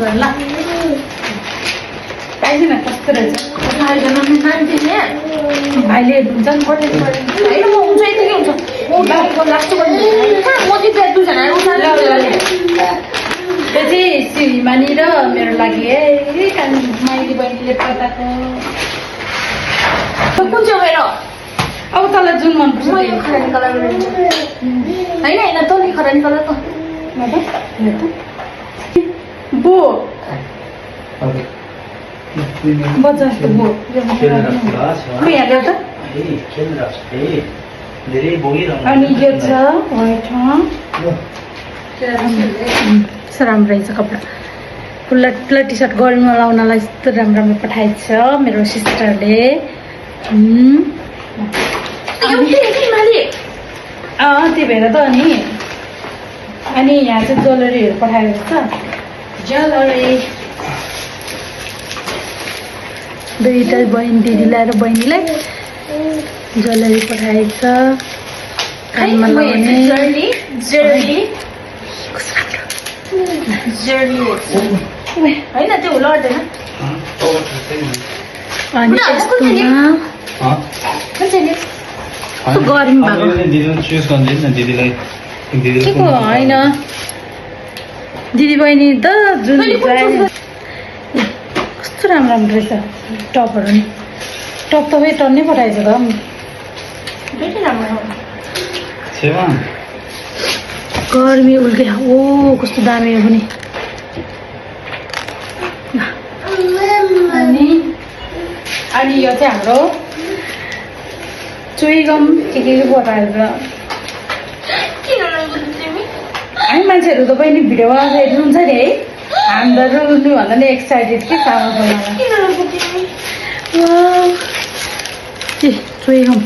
गरौँ ल पाइन्छ न कस्तो रहेछ अहिले हुन्छ नि होइन म हुन्छ यतिकै हुन्छ म उठाएको लाग्छु भने म चाहिँ दुईजना त्यो चाहिँ श्रीमानी र मेरो लागि माइली बहिनीले पठाएको कुन चाहिँ हेर अब तँलाई जुन मनपर्छ म यो खरानी कलर होइन होइन तँ नि खरानी कलर त बो बच्चा जस्तो बो यहाँ ल्याउ त अनि यो छ व्हाइटमा यस्तो राम्रो रहेछ कपडा खुल्ला खुल्ला टी सर्ट गर्मीमा लाउनलाई यस्तो राम्रो राम्रो पठाएछ मेरो सिस्टरले त्यही भएर त अनि यहाँ चाहिँ ज्वेलरीहरू पठाएको छ ज्वेलरी दुईटा बहिनी दिदीलाई र बहिनीलाई ज्वेलरी पठाएछ कानमा लगाउने होइन त्यो लड्दैन अनि गर्मी भएको के होइन दिदी बहिनी त जुन कस्तो राम्रो राम्रो रहेछ टपहरू नि टप तपाईँ टन्नै पठाएछ त गर्मी उल्के ओ कस्तो दामी हो पनि अनि यो चाहिँ हाम्रो चुइगम के पठाएर हामी मान्छेहरू त बहिनी भिडियोमा हेर्नुहुन्छ नि है हामीहरू रुनुभन्दा नि एक्साइटेड के सामान चुइगम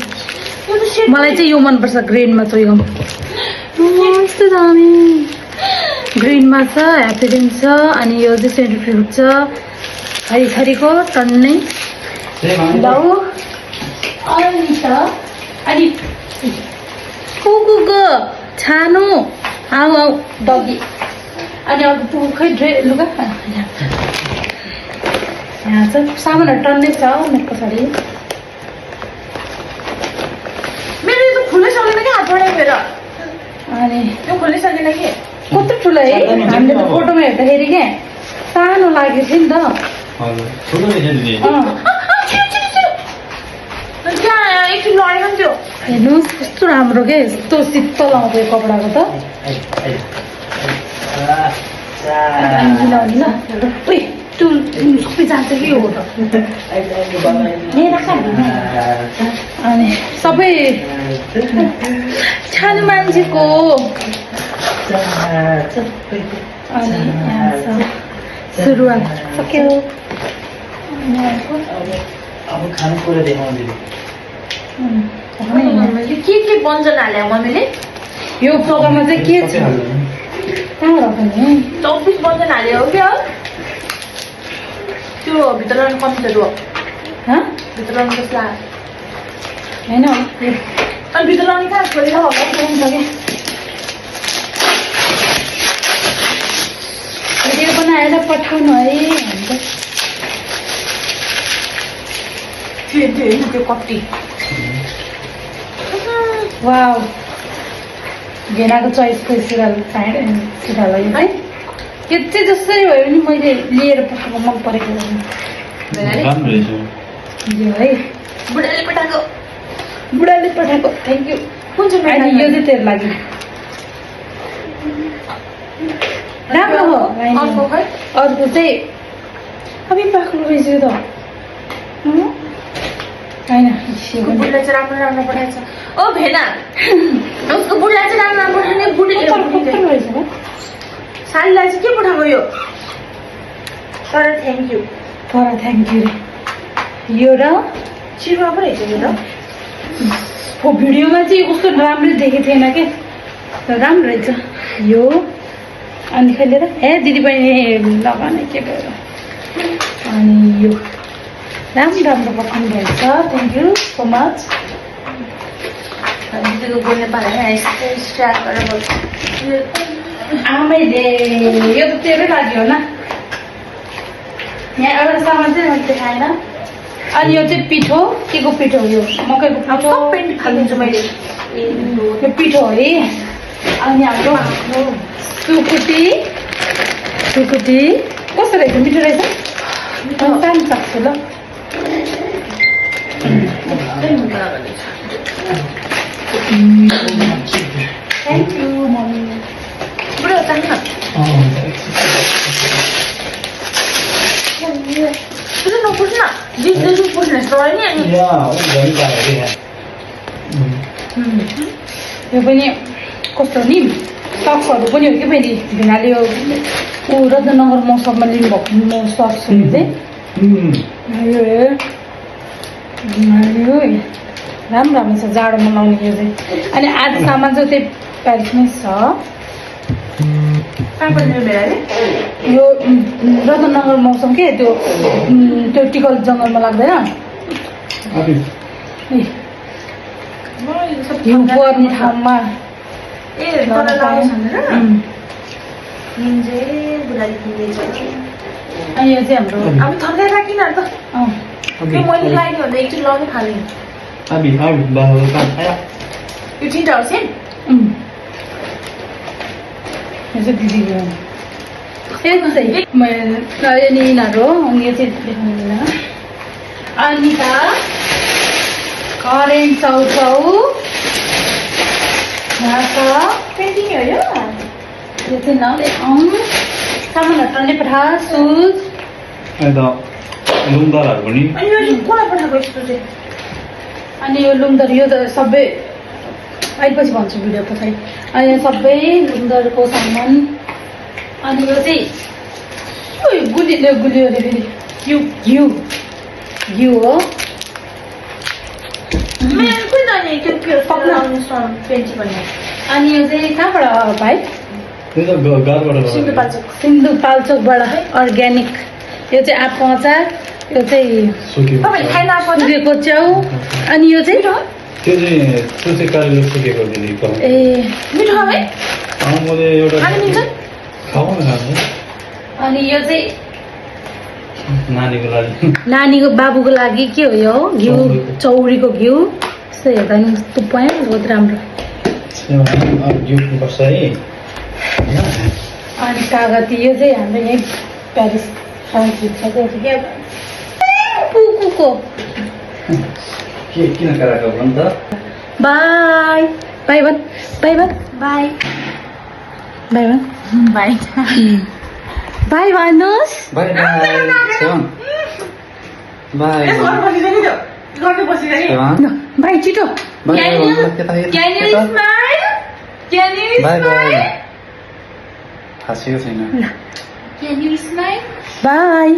मलाई चाहिँ यो मनपर्छ ग्रिनमा चुइगम यस्तो दामी ग्रिनमा छ ह्याप्पीडेन्ट छ अनि यो चाहिँ सेन्टर फ्रुट छ थरीको टन्नै लौ अनि कुकुको छानो आऊ आऊ डगी अनि अर्को खै लुगा यहाँ छ सामानहरू टन्नै छ मेरो पछाडि मेरो यो त खुलै सकेन कि हात बढाएर अनि त्यो खुलै सकेन कि कस्तो ठुलो है हामीले त फोटोमा हेर्दाखेरि क्या सानो लागेको थियो नि त एकछिन लडेको थियो हेर्नुहोस् कस्तो राम्रो क्या यस्तो शीतल आउँछ यो कपडाको त सबै जान्छ कि हो अनि सबै सानो मान्छेको अनि सुरुवात सक्यो अब खानु कुरा देखाउँदै के व्यञ्जन हाल्यो मम्मीले यो प्रोग्राममा चाहिँ के छ कहाँ राख्ने 24 व्यञ्जन हाल्यो हो क्या त्यो भित्र लानु कम्प्युटर हो भित्र लानु कसला होइन अनि भित्र लानु कहाँ छोडेर होला भिडियो बनाएर पठाउनु है त्यो कति वाउ भेनाको चोइसको सिरालाई है यो चाहिँ जसरी भयो भने मैले लिएर पठाएको मन परेको यो है बुढाले पठाएको थ्याङ्क यू कुन चाहिँ अनि यो चाहिँ तेरो लागि राम्रो हो अर्को चाहिँ अब बाक्लो रहेछ यो त होइन बुढलाई चाहिँ राम्रो राम्रो पठाएछ ओ भेना उसको बुढलाई चाहिँ राम्रो राम्रो पठाउने बुढी सालीलाई चाहिँ के पठाएको यो तर थ्याङ्क यू यो र चिरमा पो रहेछ यो त भिडियोमा चाहिँ कस्तो राम्रो देखेको थिएन के राम्रो रहेछ यो अनि कहिले त दिदी बहिनी लगाउने के भयो अनि यो राम्रो पठाउनु भएछ थ्याङ्क यू सो मच दिदीको बोल्ने पाराले आमैले यो त तेरै लागि हो न यहाँ एउटा सामान चाहिँ मैले देखाएन अनि यो चाहिँ पिठो के को पिठो हो यो मकैको अब पिठो सब पेन्ट हालिदिन्छु मैले यो पिठो हो है अनि हाम्रो सुकुटी कस्तो रहेछ मिठो रहेछ पानी सक्छु ल थ्याङ्क यू मम्मी बुढो चाहन्न सुन्नु नपुग्छ जित्दैछु पुग्ने जस्तो भयो नि अनि यो पनि कस्तो नि सक्सहरू पनि हो कि फेरि भिनाले यो ऊ रत्नगर मौसममा लिनुभएको सक्स हो यो चाहिँ यो राम्रो छ जाडोमा लाउने यो चाहिँ अनि आधा सामान चाहिँ त्यही प्यारिसमै छ यो रत्नगर मौसम के त्यो टिकल जङ्गलमा लाग्दैन हिउँ पर्ने ठाउँमा अनि यो चाहिँ हाम्रो अब थर्काइ राखिन त त्यो मैले लाग्यो भने एकचोटि लाउनु थालेँ यो चिन्ता होस् है यो चाहिँ दिदीको त्यही मैले अनि यिनीहरू हो अनि यो चाहिँ देखाउँदैन अनि त करेन्ट चाउचाउ पेन्टिङ हो यो चाहिँ नले सामानहरू टल्ने पठा सुज लुमदारहरू पनि अनि यो चाहिँ कसलाई पठाएको यस्तो चाहिँ अनि यो लुमदर यो त सबै अहिलेपछि भन्छु भिडियो पछाडि अनि यो सबै लुमदरको सामान अनि यो चाहिँ गुलियो अरे फेरि घिउ हो अनि यो चाहिँ कहाँबाट भाइ सिन्धुपाल्चोकबाट अर्ग्यानिक यो चाहिँ आँपको अचार यो चाहिँ सुकेको च्याउ अनि यो चाहिँ ए मिठो है अनि यो चाहिँ नानीको लागि नानीको बाबुको लागि के हो यो घिउ चौरीको घिउ यस्तो हेर्दा नि तुप्पायो बहुत राम्रो अनि कागती यो चाहिँ हाम्रो यहीँ प्यारिस पुकुको किन कराएको भन त बाई बाई भन बाई भन बाई बाई भन बाई बाई भन्नुहोस् बाई बाई बाई छिटो बाई बाई हाँसेको छैन बाई